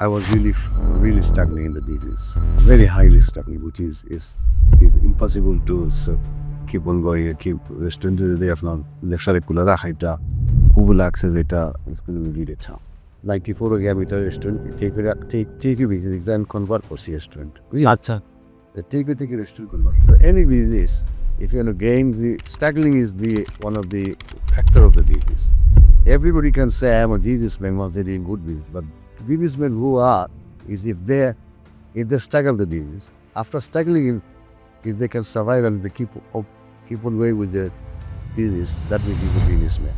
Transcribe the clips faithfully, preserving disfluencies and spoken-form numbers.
I was really, really struggling in the business, very highly struggling, which is is is impossible to s- keep on going. Keep restaurant যদি আপনার লেকচারে খুলে রাখা এটা খুব লাগছে যেটা it's going to be really tough. Ninety four again with a restaurant, take it take take it business and convert for restaurant. আচ্ছা। The take it take a restaurant convert. So any business, if you want to gain the struggling is the one of the factor of the business. Everybody can say I'm a businessman once they doing good business, but businessmen who are is if they if they struggle the business. After struggling, if they can survive and they keep up, keep on going with the business, that means he's a businessman.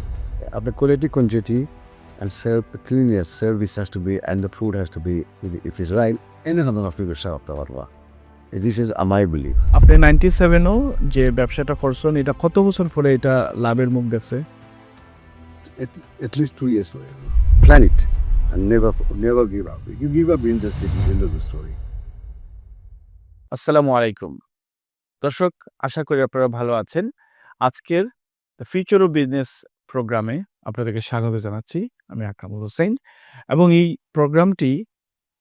আপনার quality quantity and serve cleanliness service has to be and the food has to be if it's right. Any kind of ব্যবসা করতে পারবা. This is my belief. আপনি নাইনটি সেভেনও যে ব্যবসাটা করছেন, এটা কত বছর পরে এটা লাভের মুখ দেখছে? At, at least two years for you. Plan it and never never give up. If you give up in the city, end of the story. আসসালামু আলাইকুম দর্শক, আশা করি আপনারা ভালো আছেন। আজকের The Future of Business প্রোগ্রামে আপনাদেরকে স্বাগত জানাচ্ছি। আমি আকরামুল হোসেন এবং এই প্রোগ্রামটি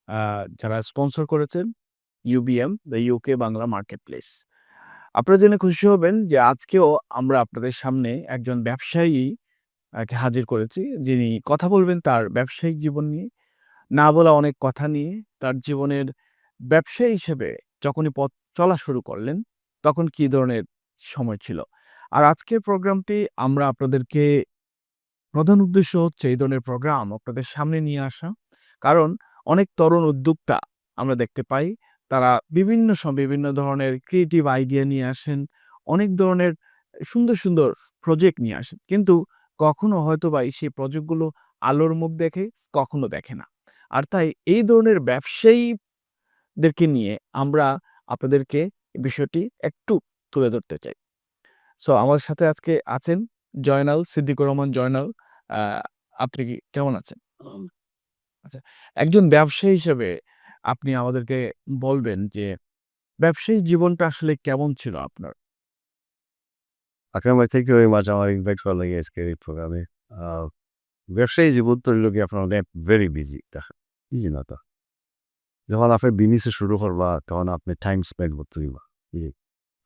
আহ, যারা স্পন্সর করেছেন UBM, the UK Bangla market place. আপনারা জেনে খুশি হবেন যে আজকেও আমরা আপনাদের সামনে একজন ব্যবসায়ী আহ, কে হাজির করেছি, যিনি কথা বলবেন তার ব্যবসায়িক জীবন নিয়ে। না বলা অনেক কথা নিয়ে, তার জীবনের ব্যবসায়ী হিসেবে যখনই পথ চলা শুরু করলেন, তখন কী ধরনের সময় ছিল। আর আজকের প্রোগ্রামটি আমরা আপনাদেরকে প্রধান উদ্দেশ্য হচ্ছে এই ধরনের প্রোগ্রাম আপনাদের সামনে নিয়ে আসা, কারণ অনেক তরুণ উদ্যোক্তা আমরা দেখতে পাই, তারা বিভিন্ন সময় বিভিন্ন ধরনের ক্রিয়েটিভ আইডিয়া নিয়ে আসেন, অনেক ধরনের সুন্দর সুন্দর প্রজেক্ট নিয়ে আসেন, কিন্তু কখনো হয়তো বা সেই প্রজেক্টগুলো আলোর মুখ দেখে, কখনো দেখে না। আর তাই এই ধরনের ব্যবসায়ীদেরকে নিয়ে আমরা আপনাদেরকে এই বিষয়টি একটু তুলে ধরতে চাই। সো আমার সাথে আজকে আছেন জয়নাল সিদ্দিকুর রহমান জয়নাল। আহ, আপনি কি কেমন আছেন? আচ্ছা, একজন ব্যবসায়ী হিসেবে আপনি আমাদেরকে বলবেন যে ব্যবসায়ী জীবনটা আসলে কেমন ছিল আপনার? আকরাম ভাই, thank you very much আমার ইনভাইট করার লাগে আজকের এই প্রোগ্রামে। আহ, ব্যবসায়ী জীবন তো হইল কি আপনার অনেক ভেরি বিজি, বুঝি না তো। যখন আপনি বিজনেসে শুরু করবা তখন আপনি টাইম স্পেন্ড করতে দিবা। জি।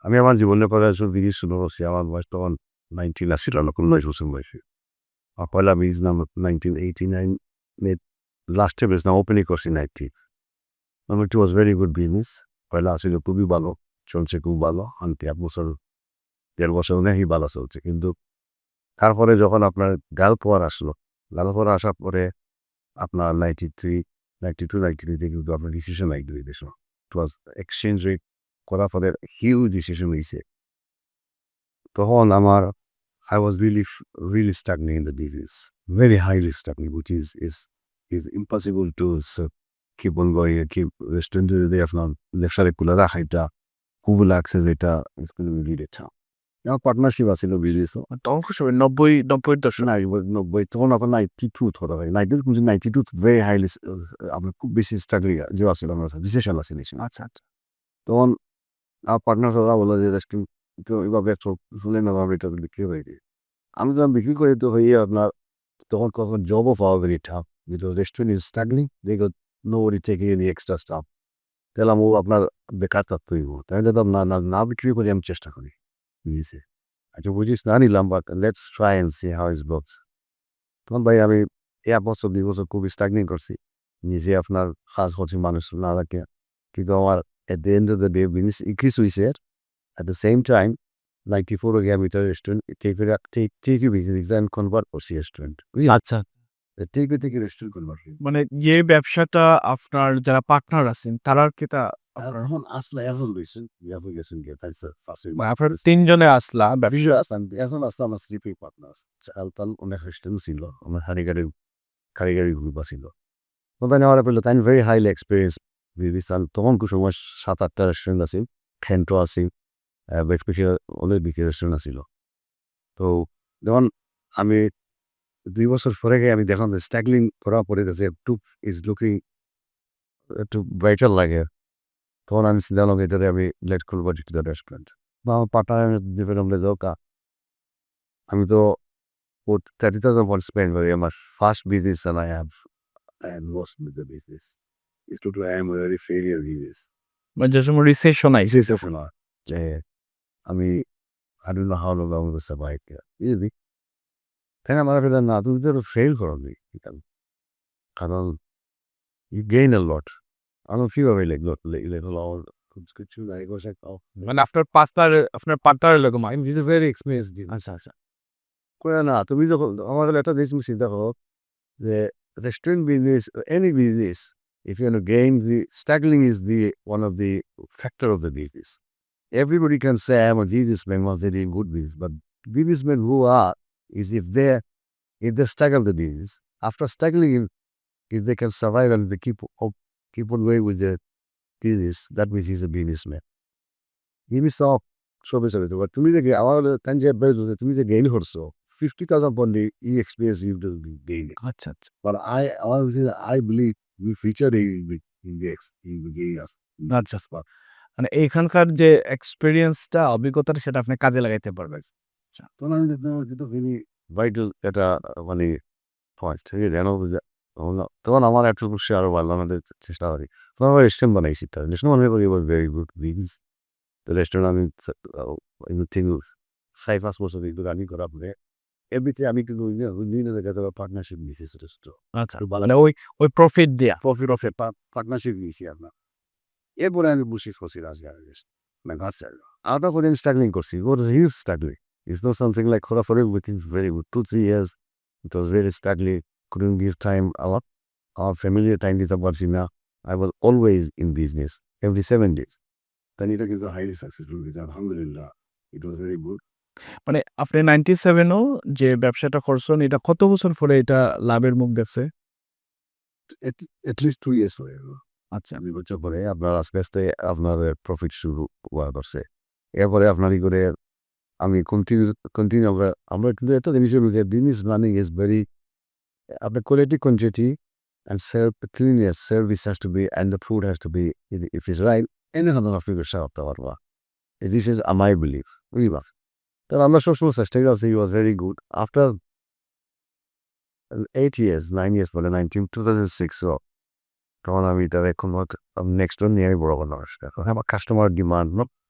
আমি আমার জীবনে পরে আসলে বিজনেস শুরু করছি, আমার বয়স তখন নাইনটিন আসছিল না, উনিশ বছর বয়সে। আর পয়লা বিজনেস নাম নাইনটিন এইটি নাইন লাস্টে বেচলাম, ওপেনিং করছি নাইনটিন। মানে ইট ওয়াজ ভেরি গুড বিজনেস। পয়লা আসলে খুবই ভালো, চলছে খুব ভালো। আনতে এক বছর দেড় বছর অনেকই ভালো চলছে, কিন্তু তারপরে যখন আপনার গালফ ওয়ার আসলো, গালফ ওয়ার আসার পরে আপনার ninety three ninety two ninety থ্রিতে কিন্তু আপনার রিসেশন আইতে হইতেছে। ইট ওয়াজ এক্সচেঞ্জ রেট করার পরে হিউজ রিসেশন হয়েছে। তখন আমার I was really really struggling in the business, very highly struggling, which is is is impossible to keep on going, keep restaurant যদি আপনার লেকচারে খুলে রাখা এটা খুব লাগছে যেটা it's going to be really tough. আমার পার্টনারশিপ আছিল বিজনেসও। তখন খুব সময় নব্বই নব্বইয়ের দশক। না, নব্বই তখন আপনার নাইনটি টু কথা হয়, নাইনটি টু কিন্তু নাইনটি টু ভেরি হাইলি আপনার খুব বেশি স্ট্রাগলিং যে আছিল, আমার রিসেশন আছিল। আচ্ছা আচ্ছা। তখন আমার পার্টনার দাদা বললো যে রেস্টুরেন্ট তো এইভাবে চল- চলে না, আমি এটা বিক্রি করে দিই। আমি যখন বিক্রি করে তো হয়ে আপনার তখন কখন জবও পাওয়া very tough, because restaurant is struggling, they got nobody taking any extra staff. তাহলে আমি ও আপনার বেকার থাকতে হইব, তাই না? না না না বিক্রি করি, আমি চেষ্টা করি নিজে। আচ্ছা, বুঝিস না নিলাম, but let's try and see how it works. তখন ভাই আমি এক বছর দুই বছর খুবই স্ট্রাগলিং করছি, নিজে আপনার কাজ করছি মানুষ না রাখে, কিন্তু আমার at the end of the day business increase হয়েছে। At the same time, ninety four again with a restaurant, take it take take it business and convert করছি রেস্টুরেন্ট। আচ্ছা, take it take restaurant convert. মানে যে ব্যবসাটা আপনার যারা পার্টনার আছেন তারার কি তা আর এখন আসলে এখন রয়েছেন, এখন গেছেন গিয়ে তাই স্যার ফার্স্ট মানে আপনার তিনজনে আসলা ব্যবসা। এখন আসলে আমার স্লিপিং পার্টনার আছে। আলতাল অনেক রেস্টুরেন্ট ছিল, আমার কারিগরি কারিগরি গ্রুপ আছিল। ওখানে আমরা পেলো তাই ভেরি হাইলি এক্সপিরিয়েন্স বিজনেস। আর তখন খুব সময় সাত আটটা রেস্টুরেন্ট আছে, খেন্টো আছে, বেশ কিছু অনেক বেশি রেস্টুরেন্ট আছিল। তো যখন আমি দুই বছর পরে গিয়ে আমি দেখলাম যে স্ট্রাগলিং করার পরে গেছে একটু ইজ লুকিং একটু ব্রাইটার লাগে, তখন আমি চিন্তা করলাম এটারে আমি লেট করবো একটু রেস্টুরেন্ট বা আমার পার্টনার আমি ডিফারেন্ট আমরা দরকার। আমি তো থার্টি থাউজেন্ড পাউন্ড স্পেন্ড করি আমার ফার্স্ট বিজনেস চালাই। I am lost with the business. It looked like I am a very failure business. মানে যে সময় রিসেশন আইছে Recession হয় যে আমি I don't know how long I will survive here. বুঝলি? তাই না? আমার ফেলে না, তুমি তো ফেল করো নি। কারণ you gain a lot. আমি কিভাবে লেখলো লেখলো আমার কিছু নাই, বসে খাও। মানে আপনার পার্টনার আপনার পার্টনার এরকম He's a very experienced business. আচ্ছা আচ্ছা করে না, তুমি যখন আমার কাছে একটা জিনিস তুমি চিন্তা করো যে restaurant business, any business, if you want to gain the struggling is the one of the factor of the business. Everybody can say I'm a businessman once they're doing good business, but businessmen who are is if they if they struggle the business, after struggling, if they can survive and they keep up, keep on going with the business, that means he's a businessman. He is not সবে চলে তো তুমি যে আমার কাছে যে বের হচ্ছে তুমি যে গেইন করছো, fifty thousand pound, he experience you to gain it. আচ্ছা আচ্ছা But I আমার I believe we future he will be in the ex he will gain us. আচ্ছা আচ্ছা। মানে এইখানকার যে এক্সপিরিয়েন্সটা অভিজ্ঞতাটা সেটা আপনি কাজে লাগাইতে পারবেন। তখন আমি দেখতে পাচ্ছি তো very vital একটা মানে পয়েন্ট ঠিক আছে। তখন আমার একটু খুশি আরো বাড়লো, আমাদের চেষ্টা করি। তখন আমরা রেস্টুরেন্ট বানাইছি একটা রেস্টুরেন্ট মনে করি এবার ভেরি গুড বিজনেস। তো রেস্টুরেন্ট আমি তিন চার পাঁচ বছর কিন্তু রানিং করার পরে এমনিতে আমি কিন্তু বিভিন্ন জায়গায় পার্টনারশিপ নিয়েছি ছোটো ছোটো। আচ্ছা মানে ওই ওই প্রফিট দিয়া প্রফিট অফ পার্টনারশিপ নিয়েছি আমরা। এরপরে আমি বুঝিস করছি রাজগাড়ি মানে গাছ চাইলো আরটা করে আমি স্ট্রাগলিং করছি। It was huge struggling. It's not something like খোরা ফরে, which is very good. Two three years it was very struggling. Couldn't give time. আমার আমার ফ্যামিলির টাইম দিতে পারছি না। I was always in business every seven days. তাই এটা কিন্তু হাইলি সাকসেসফুল হয়েছে আলহামদুলিল্লাহ। It was very good. মানে আপনি নাইনটি সেভেনও যে ব্যবসাটা করছেন এটা কত বছর পরে এটা লাভের মুখ দেখছে? At least two years পরে। আচ্ছা দুই বছর পরে আপনার আস্তে আস্তে আপনার প্রফিট শুরু হওয়া করছে। এরপরে আপনার ই করে আমি কন্টিনিউ কন্টিনিউ আমরা আমরা কিন্তু একটা জিনিস হলো যে বিজনেস রানিং ইজ ভেরি আপনার quality quantity and serve cleanliness service has to be and the food has to be if it's right, এনে হলো আপনি ব্যবসা করতে পারবা। This is my belief. বুঝবা? তাহলে আমরা সবসময় চেষ্টা করছি, he was very good. After eight years, nine years পরে নাইনটিন টু থাউজেন্ড সিক্স তখন আমি এটা এখন নেক্সট ডোর নিয়ে আমি বড় করলাম। এখন আমার কাস্টমার ডিমান্ড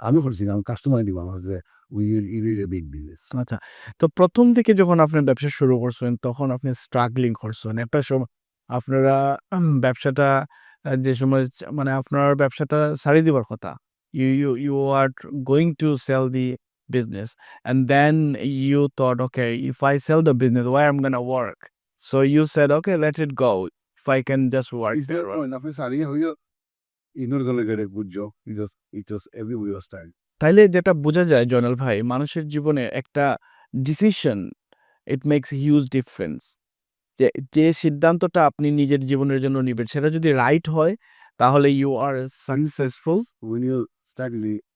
আমি করছি, আমার কাস্টমার ডিমান্ড হচ্ছে we will it will a big business. আচ্ছা তো প্রথম দিকে যখন আপনি ব্যবসা শুরু করছেন তখন আপনি স্ট্রাগলিং করছেন একটা সময় আপনারা উম, ব্যবসাটা আহ, যে সময় চ- মানে আপনার ব্যবসাটা ছাড়ি দিবার কথা you you you are going to sell the business and then you thought okay if I sell the business where I'm gonna work so you said okay let it go if I can just work Is there a point? আপনি সারিয়ে হইও you're not gonna get a good job. It just it just everybody was tired. তাইলে যেটা বোঝা যায় জয়নাল ভাই মানুষের জীবনে একটা decision it makes huge difference যে যে সিদ্ধান্তটা আপনি নিজের জীবনের জন্য নেবেন সেটা যদি রাইট হয় তাহলে you are successful When you start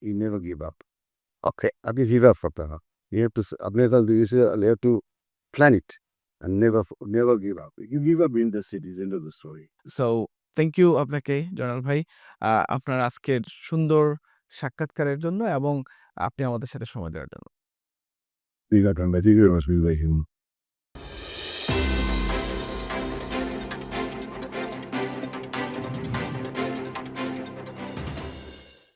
you never give up. Okay, আপনি গিভ আপ করতে না। You have to আপনি এটা you have to plan it and never never give up. If you give up in the city is end of the story. So thank you আপনাকে জয়নাল ভাই আহ, আপনার আজকের সুন্দর সাক্ষাৎকারের জন্য এবং আপনি আমাদের সাথে সময় দেওয়ার জন্য Thank you very much. Thank you very much.